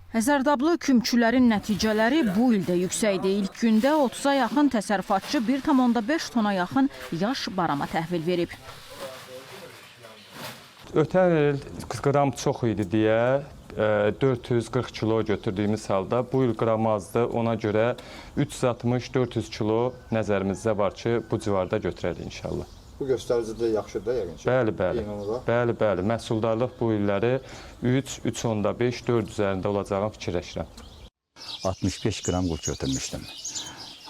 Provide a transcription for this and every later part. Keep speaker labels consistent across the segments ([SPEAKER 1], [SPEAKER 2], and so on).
[SPEAKER 1] Zərdablı kümçülərin nəticələri bu il də yüksəkdir. İlk gündə 30-a yaxın təsərrüfatçı 1,5 tona yaxın yaş barama təhvil verib.
[SPEAKER 2] Ötən il qram çox idi deyə 440 kilo götürdüyümüz halda bu il qram azdır. Ona görə 360-400 kilo nəzərimizdə var ki, bu civarda götürərik inşallah.
[SPEAKER 3] Bu göstərici də yaxşıdır da yəqin ki.
[SPEAKER 2] Bəli, bəli.
[SPEAKER 3] Eyni olaraq.
[SPEAKER 2] Bəli, bəli. Məhsuldarlıq bu illəri 3, 3.5, 4 üzərində olacağını fikirləşirəm.
[SPEAKER 4] 65 qram qurd götürmüşdüm.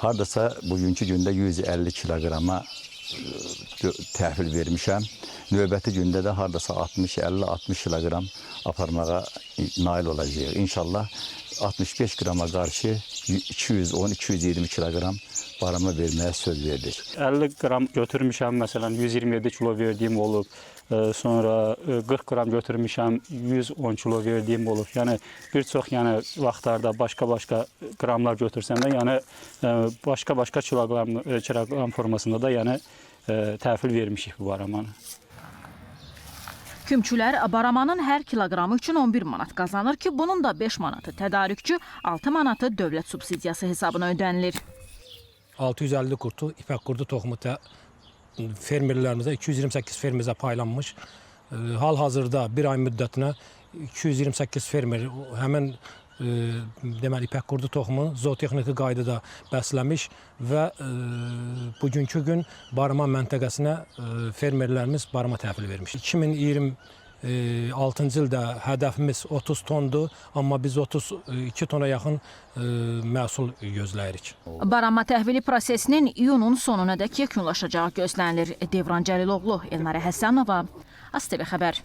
[SPEAKER 4] Hardasa bugünkü gündə 150 kiloqrama təhvil vermişəm. Növbəti gündə də hardasa 60, 50, 60 kiloqram aparmağa nail olacağıq. İnşallah 65 qrama qarşı 210-220 kiloqram barama verməyə söz verdik.
[SPEAKER 5] 50 qram götürmüşəm, məsələn 127 kilo verdiyim olub. Sonra 40 qram götürmüşəm, 110 kilo verdiyim olub. Yəni bir çox yəni vaxtlarda başqa-başqa qramlar götürsəm də, yəni başqa-başqa kiloqram formasında da yəni təhvil vermişik bu baramanı.
[SPEAKER 1] Kümçülər baramanın hər kiloqramı üçün 11 manat qazanır ki, bunun da 5 manatı tədarükçü, 6 manatı dövlət subsidiyası hesabına ödənilir.
[SPEAKER 6] 650 qutu ipək qurdu toxumu fermerlərimizə 228 fermerimizə paylanmış. Hal-hazırda bir ay müddətinə 228 fermer həmin deməli ipək qurdu toxumu zootexniki qaydada bəsləmiş və bugünkü gün barama məntəqəsinə fermerlərimiz barama təhvil vermiş. 2026-cı ildə hədəfimiz 30 tondur, amma biz 32 tona yaxın məhsul gözləyirik.
[SPEAKER 1] Barama təhvili prosesinin iyunun sonunadək yekunlaşacağı gözlənilir. Devran Cəliloğlu, Elnarə Həsənova, ASTV xəbər.